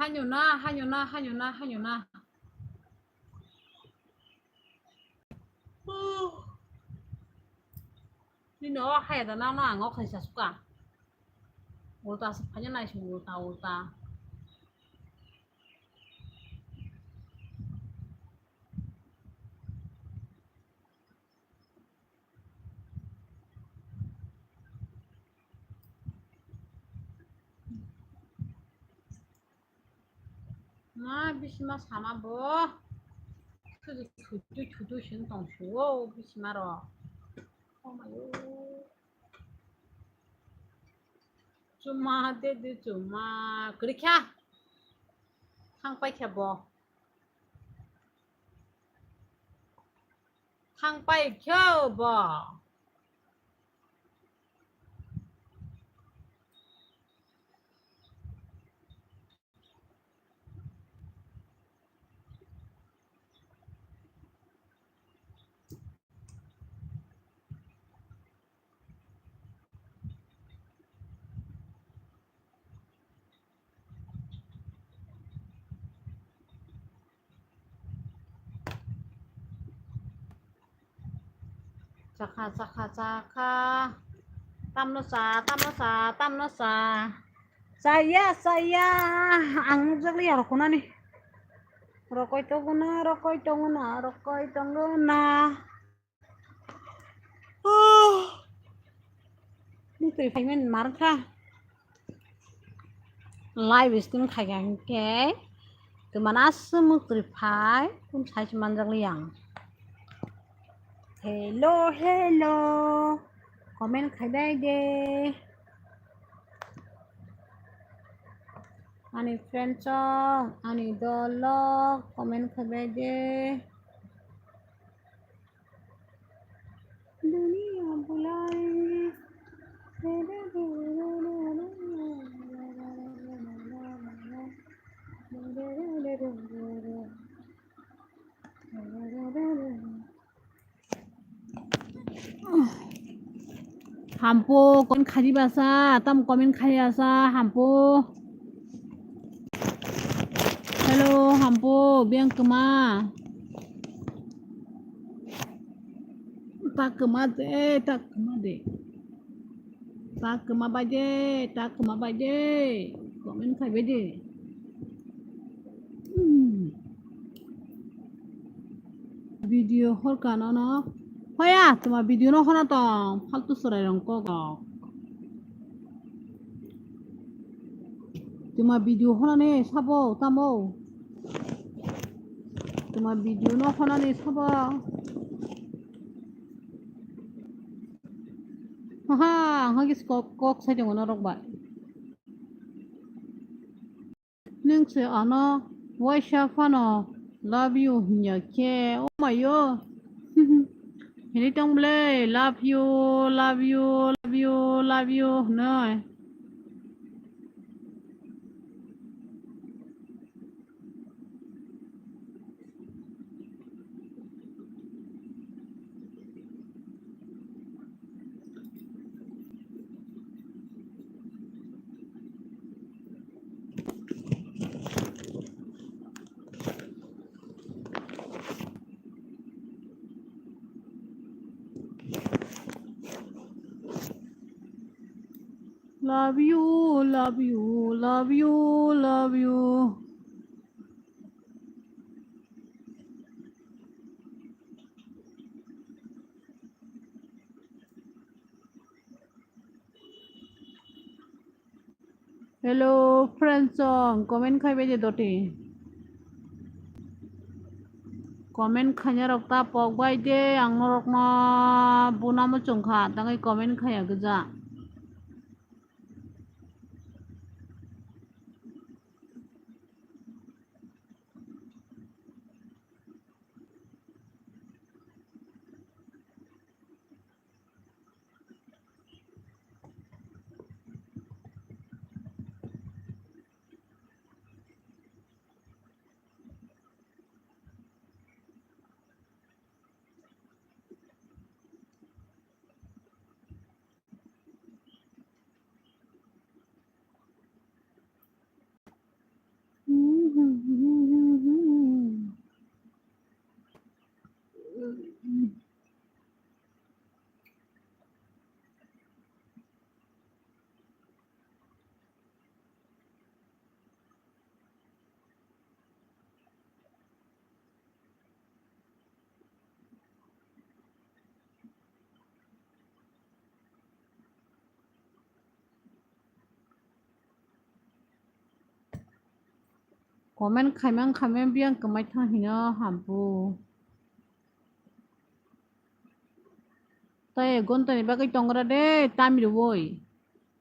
Haino na, haino na, haino na, haino na. Nini o haya da na, na ang o khaisa suka. Ulta se phanya nai sung ulta, ulta. Ma bisima sama bo. Thudu thudu thudu sing tong suo bisima ro. Chuma de de chuma. Kwrwi kha. Thang pai kha bo. Thang pai kha bo. Chakha, chakha, chakha. Tamno cha, tamno cha, tamno cha. Chaya, chaya. Ang nukjakliya roknani. Rokoi tongona, rokoi tongona, rokoi tongona. Mukri phaimani markha. Live stream khaikha hinkhe twmana aswk mukri phai kun sai se manjakliya ang. Hello, hello. Comment khaibai de. Ani friends rok, ani dol rok comment khaibai de. Duniya bulai. Hampo, comment khaidi basa, tam comment khaidi basa, hampo. Hello, hampo, biyang kwma. Ta kwma de, ta kwma de. Ta kwma bai de, ta kwma bai de. Comment khaibai de. Hmm. Video hor ka nono. Hoya, tuma video no hona tong. Faltu sorai rong kok rok. Tuma video hona ne sabo tamo. Tuma video no hona ne sabo. Haha, ang hagi kok, kok sai tongo norok bai. Nwng se ano waisa phano love you hinya khe, oh my yo. Hini tong ble, love you, love you, love you, love you hinoi. Love you, love you, love you, love you. Hello, friends song, comment khai bai de doti. Comment khaina rok ta pok bai de, ang norok no buna muchung kha, tangwi comment khaya gija. Comment khaimang khaimang biyang kwmai thang hino hampu. Tai ek ghonta ni bagwi tongra de, time rwui.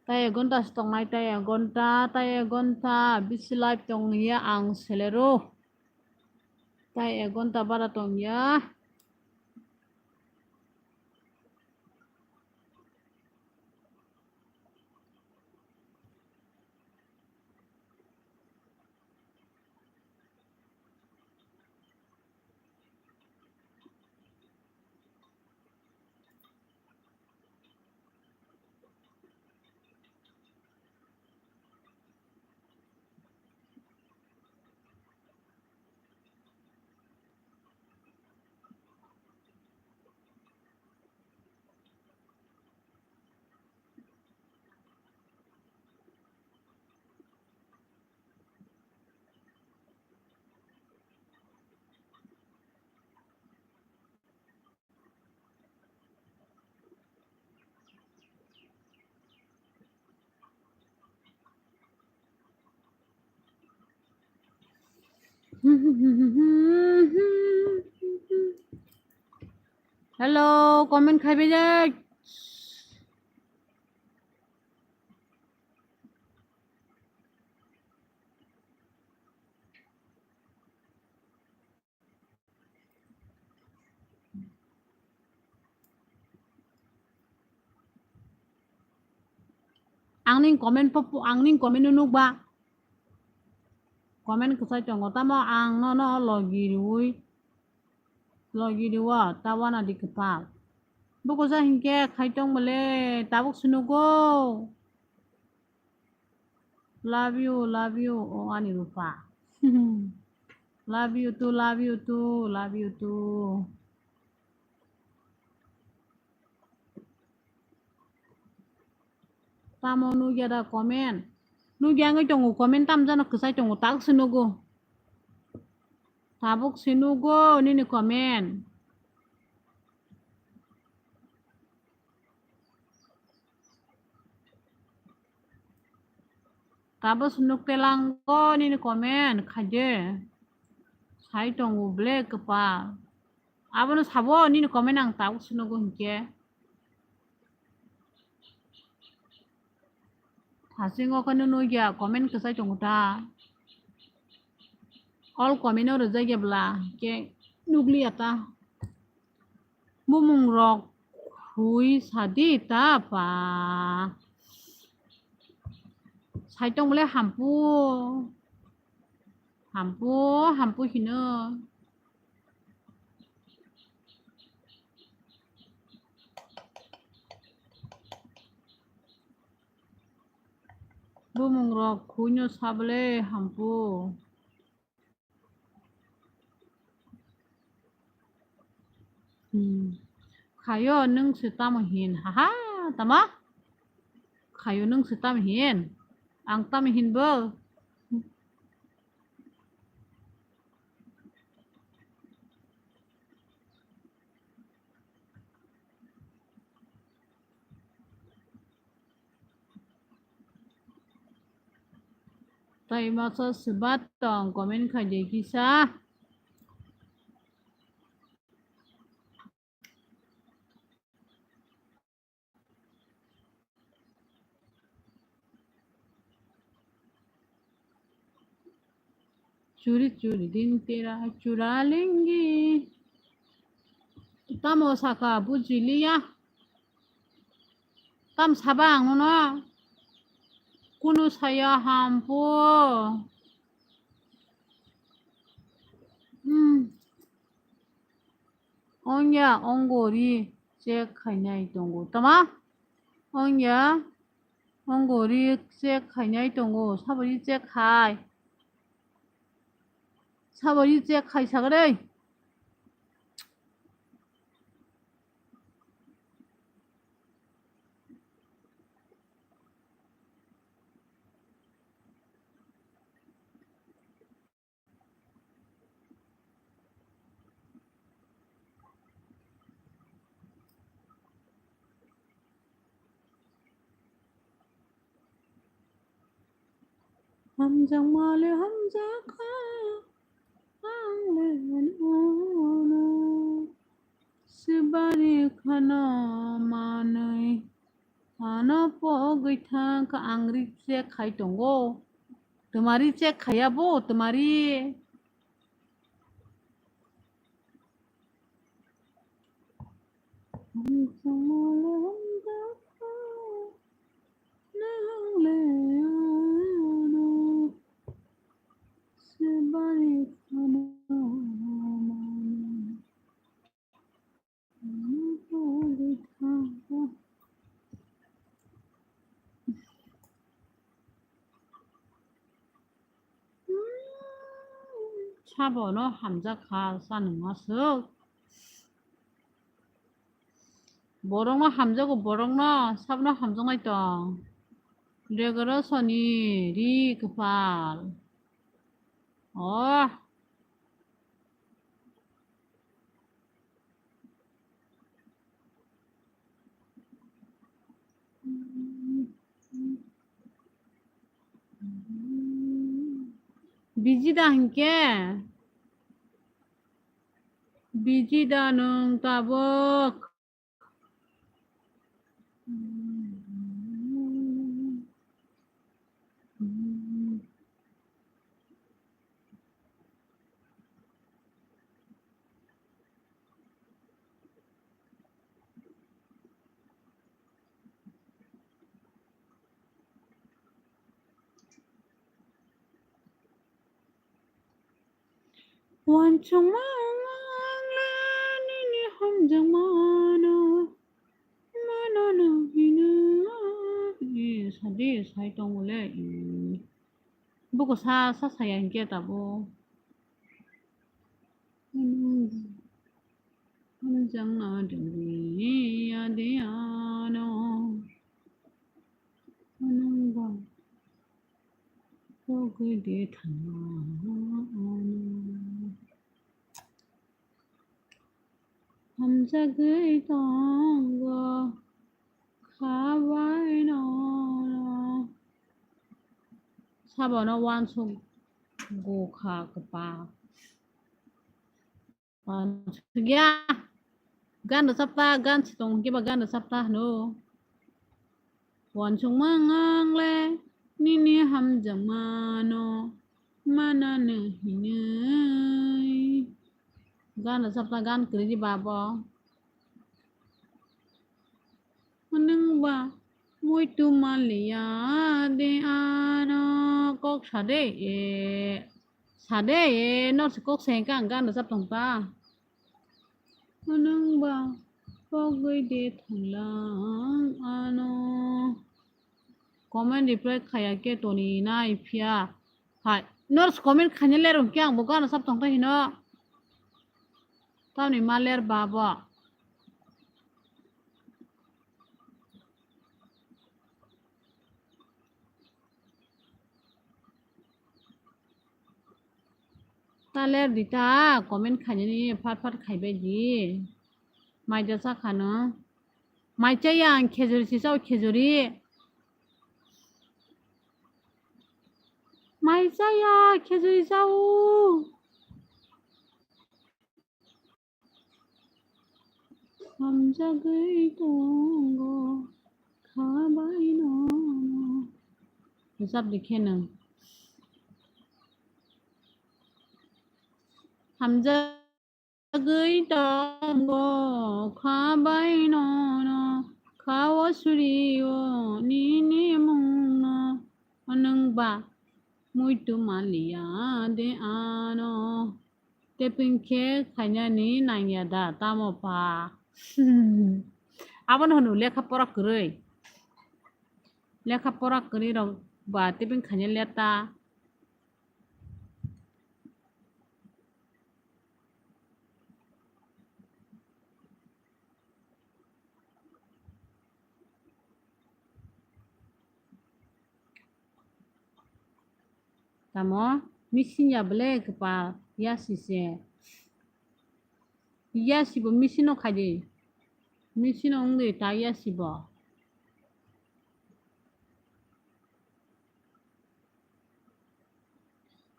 Tai ek ghonta se tongnai, tai ek ghonta, tai ek ghonta, bisi live tongya ang selero. Tai ek ghonta bara tongya. Hello, comment khai bejak. Ang ning comment po, ang ning comment no nukba. Comment kwchai tongo, tamo ang nono logi rwui, logi rwo, ta wana di kwtal. Bukusa hinkhe khai tong bole, tabuk sunugo. Love you, love you, o ani rupa. Love you too, love you too, love you too. Tamo nugya da comment? Nugya wngwi tongo comment, tam jano kwchai tongo, tak se nugo. Tabuk se nugo nini comment. Tabuk se nuk telango nini comment khaide. Sai tongo ble kwpal. Abono sabo nini comment ang tabuk se nugo hinkhe. Thasingo khe nukya comment kwchai tongo ta. All comment o rijak ya bwla, hinkhe nukliya ta. Bumung rok hui sadi ta pa. Sai tong bole hampu. Hampu, hampu hino. Bumung rok khuino sabole hampu. Hmm. Khayo nwng se tamo hin? Haha, tama? Khayo nwng se tamo hin? Ang tamo hin bo? Tai masa sebat tong comment khai de kisa. Churi churi din tera chura lengi. Tamo saka bujiliya. Tam saba ang nono. Kunu saya hampo. Hmm. Ongya, ongori check khainai tongo. Tama? Ongya, ongori check khainai tongo. Sabori check khai. Sabori check khai sagre. Hamjakmale hamjakha, ang le nono. Se Bari khano manwi ano pogwi thang kha ang recheck khai tongo. Twmari check khaiya bo, twmari. Sabono hamjak kha, sanwng aswk. Borokno hamjago, borokno, sabno hamjaknai tong. Decoration ni ri kwpal. Oh. Biji da hinkhe? Biji da nwng tabuk? Uansukma ang le nini hamjakmano, mano no hino. E, sadi, sai tongo le, e. Buko sa, sa saya hinkhe tabo. Hamjakna dini ya de ano. Ano ba. Pogwi de thangma. Hamjagwi tongo khabai no. Sabono uansuk go kha kwpal. Uansukya. Gan rwchapta, gan se tong hwnkhe ba gan rwchapta hwno. Uansukma ang le nini hamjakmano manano hinwi. Gan rwchapta gan kwrwi di ba bo. Hwnwng ba muitu manliya de ano kok sa de e. Sa de e, nor se kok se hwnkhe ang gan rwchap tong ta. Hwnwng ba pogwi de thanglang ano. Comment reply khaya khe toni nai phiya. Hai, nor comment khaina ler hwnkhe ang bo gana sap tong ta hino. Tamni ma ler ba bo. Ta ler di ta, comment khainani phat phat khaibai di. Mai ja cha khano. Mai chaya ang khejuri si chao, khejuri. Mai chaya, khejuri chao. Hamjagwi tongo khabai no. Hesab dikhe nang. Hamjagwi tongo khabai no, no. Khao surio nini mungno. Hwnwng ba muitu manliya de ano. Taping khe khainani nangya da, tamo pa? Abono hwno lekha pora kwrwi. Lekha pora kwrwi rok ba taping khaina leta. Tamo missing ya bwle kwpal yasi se. Yasi bo missing no khai di. Missing no wng di ta yasi bo.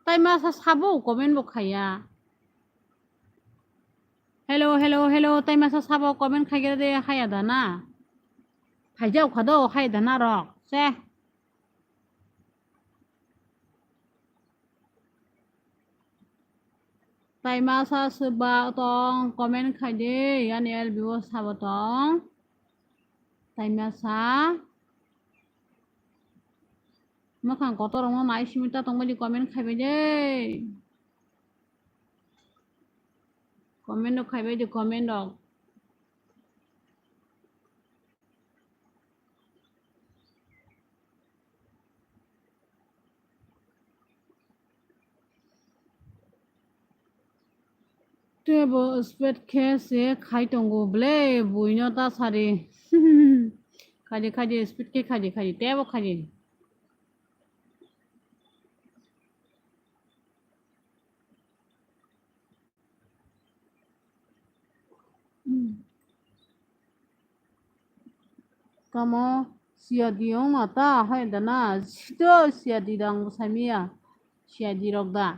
Tai masa sabo comment bo khaiya. Hello, hello, hello, tai masa sabo comment khaigera de haya da na. Khaijao khado haya da na rok. Se. Tai masa seba tong comment khaide, yani L B O sabo tong. Tai masa. Makhang kotor rok ma mai simi ta tong bai di comment khaibai de. Comment rok khaibai di comment rok. Tebo speed khe se khai tongo ble buino ta sari. Khaidi khaidi speed khe khaidi khaidi tebo khaidi. Tamo siyadi wngma ta hai da na, sito siyadi dang bwsai miya, siyadi rok da.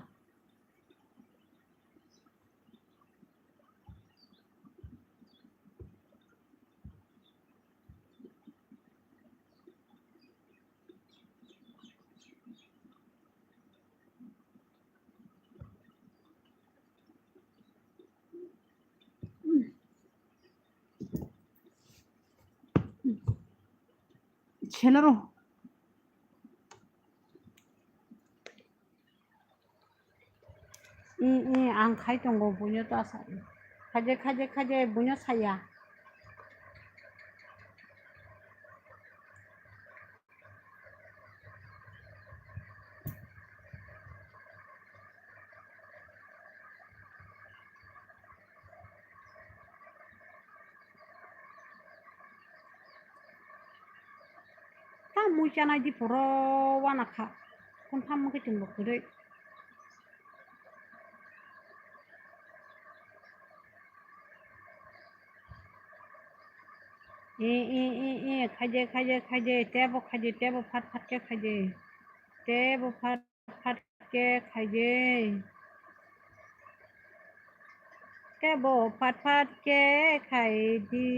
Chenaro. I, i, ang khai tongo, buino ta sa. Khaje, khaje, khaje, buino saya. Ta mui chanai di poro wana kha. Kun tham mungke chumbo kudui. E, e, e, e, khaide, khaide, khaide, tebo khaide, tebo phat phat khe khaide. Tebo phat phat khe khaide. Tebo phat phat khe khaidi.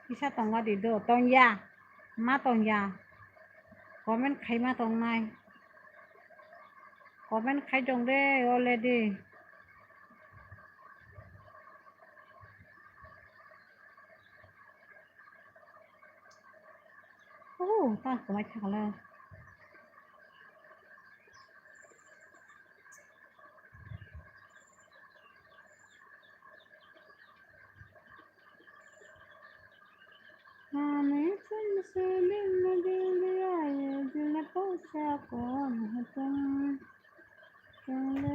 Kisa tongma di do, tongya, ma tongya, comment khai ma tongnai, comment khai tong de already. Oh, ta kwmai thangla. Hame tum se din na din diya ye din na posa kon ho tum. Hame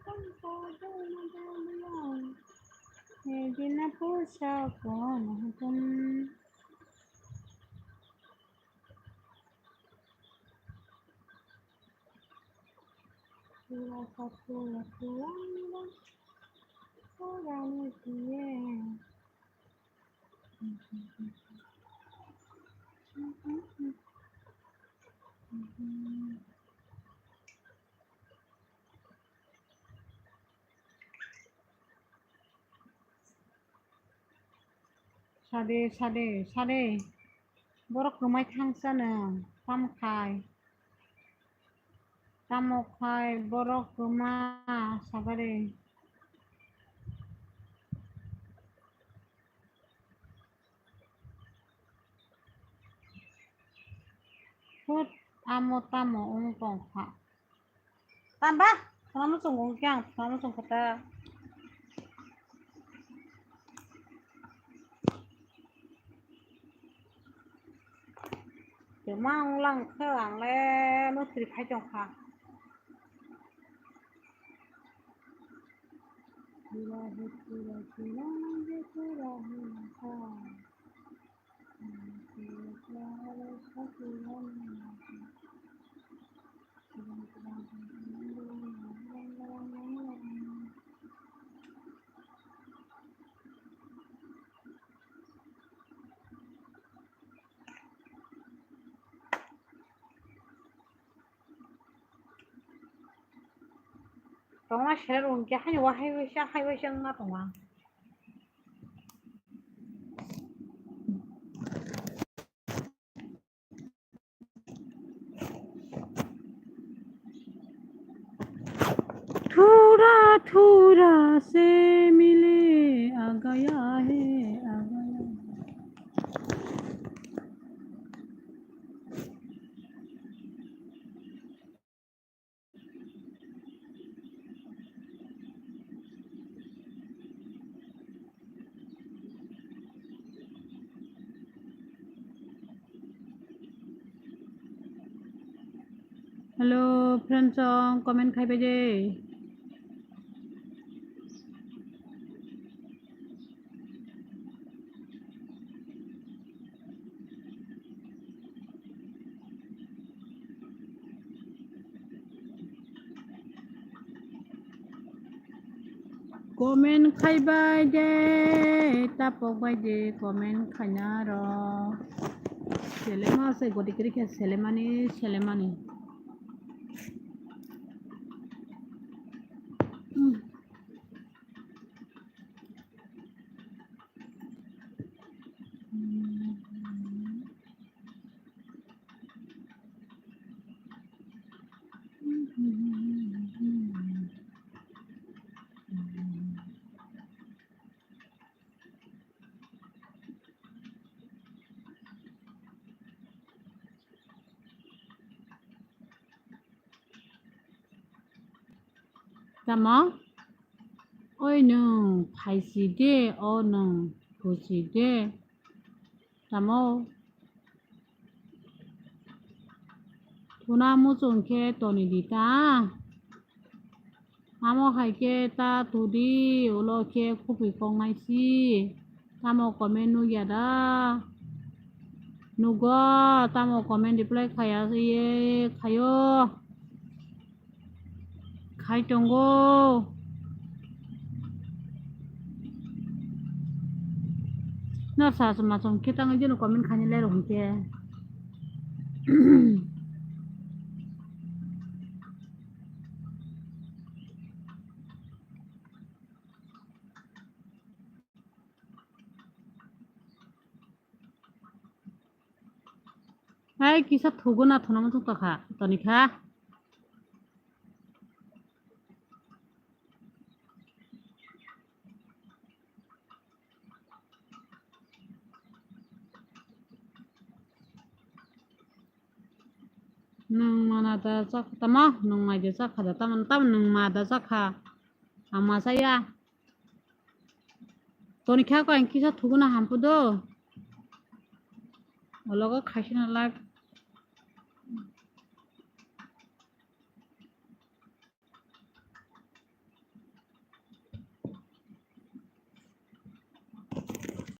tum se din na din diya ye din na posa kon ho tum. Sade, sade, sade. Borok kwmai thangsa nwng, tamo khai? Tamo khai borok kwma sabari? Hut, amo tamo wng tong kha. Tamba, tamo chwng wng khe ang tamo chwng kha ta. Kwma wng lang khe ang le mwtri phai tong kha. Kwbangma share rok hwnkhe haino wahai waisa, hai waisa wngma tongo ang. थोड़ा थोड़ा से मिले आ गया है, आ गया। Hello, friends, song comment khai bai de. Comment khai bai de, tapok bai de, comment khaina ro. Selema se goti kiri khe selemani, selemani. Tamo? Oi nwng phaisi de, o nwng phusi de. Tamo? Thuna muchung khe toni di ta. Amo hai khe ta tudi, ulo khe khupui kok nai si. Tamo comment nukya da? Nugo, tamo comment reply khaya ye khayo. Khai tongo. No sa suma song khe tangwi jeno comment khaini lai rok hwnkhe. Hai kisa thugo na thuna muchung tokha, toni kha. Nwng mana da chakha tamo, nwng mai da chakha da tamo, tamo nwng ma da chakha. Ang ma chaya. Toni kha ko ang kisa thugo na hampu do. Ologo khaisina like